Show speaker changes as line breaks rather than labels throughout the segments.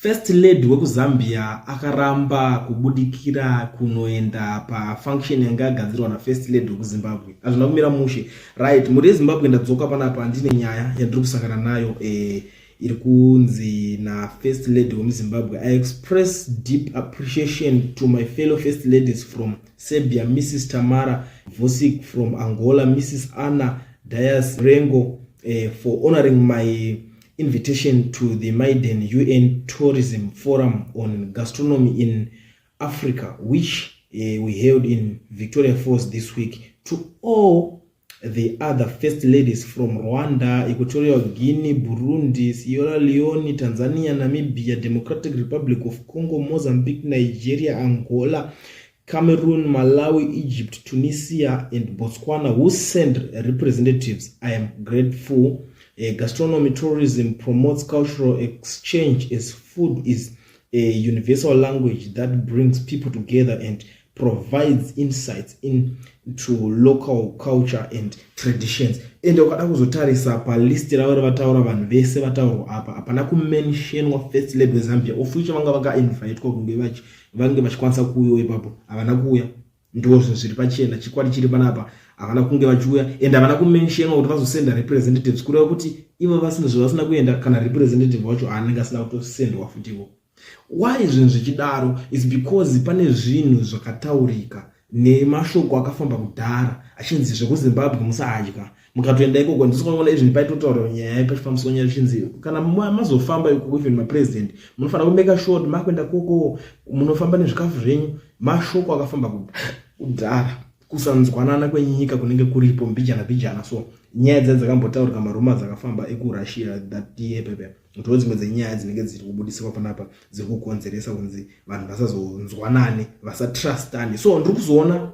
First Lady wekuZambia akaramba kubudikira kunoenda pafunction yanga yagadzirwa naFirst Lady wekuZimbabwe. Hazvina kumira mushe. Right, mhuri yeZimbabwe, ndadzoka panapa, ndine nyaya yandiri kusangana nayo iri kunzi naFirst Lady wemuZimbabwe: "I express deep appreciation to my fellow First Ladies from Serbia, Mrs Tamara Vucic, from Angola, Mrs Ana Dias Rengo, for honoring my invitation to the maiden UN Tourism Forum on Gastronomy in Africa, which we held in Victoria Falls this week. To all the other First Ladies from Rwanda, Equatorial Guinea, Burundi, Sierra Leone, Tanzania, Namibia, Democratic Republic of Congo, Mozambique, Nigeria, Angola, Cameroon, Malawi, Egypt, Tunisia, and Botswana who send representatives, I am grateful. Gastronomy tourism promotes cultural exchange, as food is a universal language that brings people together and provides insights into local culture and traditions." Ende ukada kuzotarisa palist ravo ravataura, vanhu vese vataurwa apa, hapana kumentionwa First Lady weZambia, of which vanga vakainvitwa kunge vange vachikwanisa kuuyawo ipapo. Havana kuuya. Ndo zvinhu zviri pachena, chikwadi chiri panapa. Havana kunge vachiuya and havana kumentionwa kuti vazosenda representatives, kureva kuti ivo vasina zvavasina kuenda, kana representative wacho anenge asina kutosendwa futivo. Why zvinhu zvichidaro is because pane zvinhu zvakataurika nemashoko akafamba kudhara achinzi zvekuZimbabwe musadya mukatoenda ikoko. Ndisikuona even paitotaura nyaya, pachifambiswa nyaya zvichinzi kana mazofamba ikoko, even mapresident munofanira kumake sure kuti makuenda koko munofamba nezvikafu zvenyu. Mashoko akafamba kudhara, kusanzwanana kwenyika kunenge kuripo mbijana mbijana. So nyaya dza dzakambotaurika, marumours dzakafamba ekuRussia that year pepe, ndo dzimwe dzenyaya dzinenge dziri kubudiswa panapa dziri kukonzeresa kunzi vanhu vasazonzwanane, vasatrustane. So ndiri kuzoona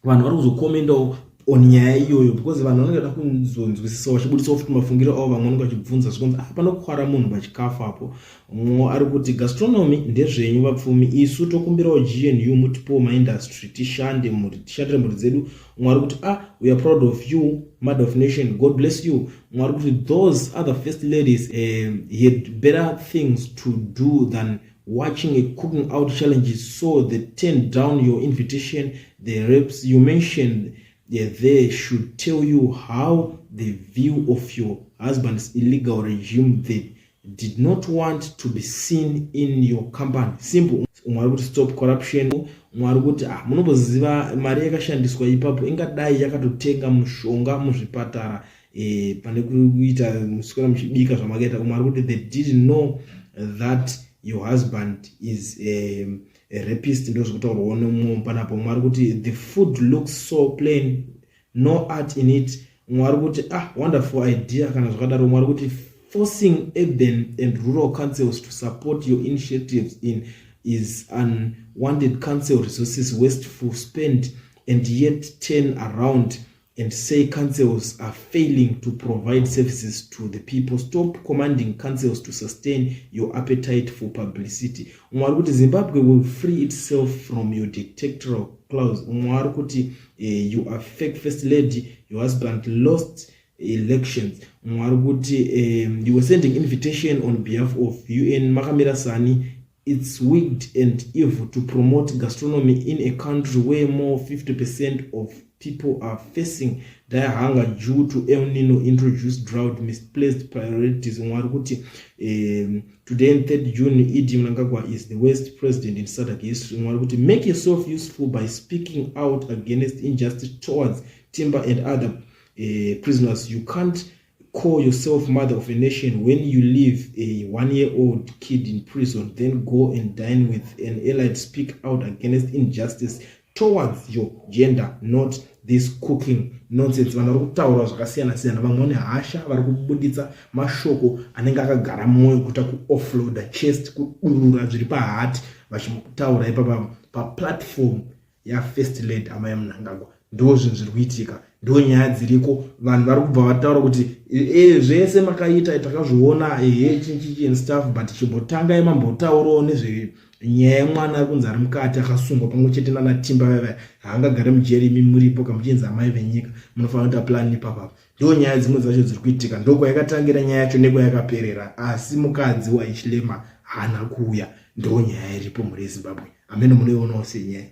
vanhu vari kuzokomendawo on nyaya iyoyo, because vanhu vanenge vada kuzonzwisisawo, vachibudisawo futi mafungiro avo. Vamwe vanenge vachibvunza zvikonzi, "Ah, panokwara munhu pachikafu apo." Mumwe ari kuti, "Gastronomy ndezvenyu vapfumi, isu tokumbirawo GNU mutipowo maindustry tishande mhuri, tishandire mhuri dzedu." Mumwe ari kuti, "Ah, we are proud of you, mother of nation, God bless you." Mumwe ari kuti, "Those other First Ladies had better things to do than watching a cooking out challenges, so they turned down your invitation. The reps you mentioned there should tell you how the view of your husband's illegal regime. They did not want to be seen in your company. Simple." Umwe ari kuti, "Stop corruption." Umwe ari kuti, "Ah, munomboziva mari yakashandiswa ipapo ingadai yakatotenga mushonga muzvipatara pane kuita muswera muchibika zvamakaita." Umwe ari kuti, "They didn't know that your husband is a rapist." Ndo zvekutaurwawo nemumwe panapo. Umwe ari kuti, "The food looks so plain, no art in it." Umwe ari kuti, "Ah, wonderful idea kana zvakadaro." Umwe ari kuti, "Forcing urban and rural councils to support your initiatives in is unwanted council resources wasteful spend, and yet turn around and say councils are failing to provide services to the people. Stop commanding councils to sustain your appetite for publicity." Umwe ari kuti, "Zimbabwe will free itself from your dictatorial clause." Umwe ari kuti, "You are fake First Lady, your husband lost elections." Umwe ari kuti, "You were sending invitation on behalf of UN, makamira sani. It's wicked and evil to promote gastronomy in a country where more 50% of people are facing dire hunger due to El Nino introduced drought. Misplaced priorities." Umwe ari kuti, "Today, 3rd June, ED Mnangagwa is the worst president in SADC history." Umwe ari kuti, "Make yourself useful by speaking out against injustice towards Timber and other prisoners. You can't call yourself mother of a nation when you leave a 1-year-old kid in prison, then go and dine with an elite. Speak out against injustice towards your gender, not this cooking nonsense." Vanhu vari kutaura zvakasiyana siyana. Vamwe vane hasha, vari kubuditsa mashoko anenge akagara mwoyo, kuita kuoffloada chest, kudurura zviri paheart, vachitaura ipapa paplatform yaFirst Lady Amai Mnangagwa. Ndo zvinhu zviri kuitika, ndo nyaya dziriko. Vanhu vari kubva vataura kuti zvese makaita takazviona, ehe, chichichi and stuff, but chimbotangai mambotaurawo nezvenyaya yemwana ari kunzi ari mukati akasungwa pamwe chete nana Timba vava. Haangagare mujeri imi muripo kamuchinzi amai venyika. Munofanira kuita plan ipapapa. Ndo nyaya dzimwe dzacho dziri kuitika, ndokwayakatangira nyaya yacho nekwayakaperera, asi mukadzi waHichilema haana kuuya. Ndo nyaya iripo, mhuri yeZimbabwe. Amene munoionawo senyaya.